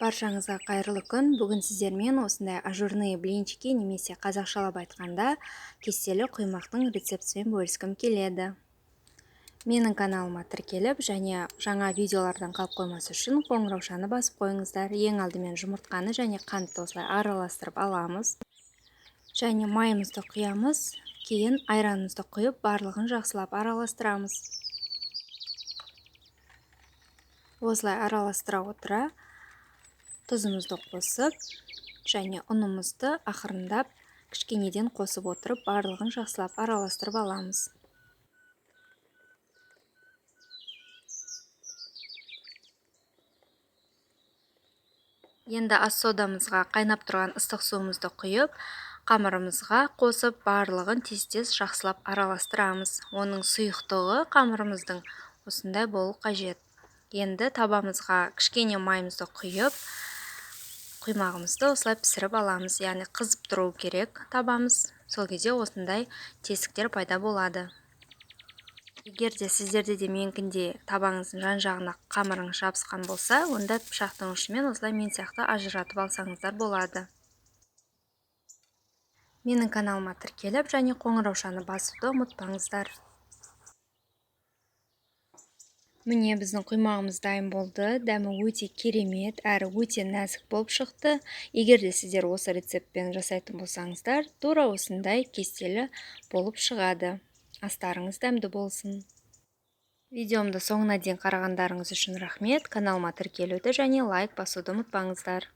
Баршаңызға қайырлы күн. Бүгін сіздермен осындай ажурные блинчики немесе қазақшалап айтқанда кестелі құймақтың рецептісімен бөліскім келеді. Менің каналыма тіркеліп және жаңа видеолардан қалып қоймас үшін қоңыраушаны басып қойыңыздар. Ең алдымен жұмыртқаны және қантты осылай араластырып аламыз. Және майымызды құямыз, кейін айранымызды құйып, барлығын жақсылап араластырамыз. Осылай араластыра отыра тұзымызды қосып және ұнымызды ақырындап кішкенеден қосып отырып барлығын жақсылап араластырып аламыз. Енді ас содамызға қайнап тұрған ыстық суымызды құйып, қамырымызға қосып барлығын тез-тез жақсылап араластырамыз. Оның сұйықтығы қамырымыздың осындай болу қажет. Енді табамызға кішкене майымызды құйып, құймағымызды осылай пісіріп аламыз. Яғни қызып тұру керек табамыз. Сол кезде осындай тесіктер пайда болады. Егер де сіздерде де менікіндей табаңыздың жан-жағына қамырыңыз жабысқан болса, онда пышақтың ұшымен осылай мен сияқты ажыратып алсаңыздар болады. Менің каналыма тіркеліп және қоңыраушаны басуды ұмытпаңыздар. Міне біздің құймағымыз дайын болды. Дәмі өте керемет, әрі өте нәзік болып шықты. Егер де сіздер осы рецептпен жасайтын болсаңыздар, тура осындай кестелі болып шығады. Астарыңыз дәмді болсын. Видеомды соңына дейін қарағандарыңыз үшін рахмет. Каналыма тіркелуді және лайк басуды ұмытпаңыздар.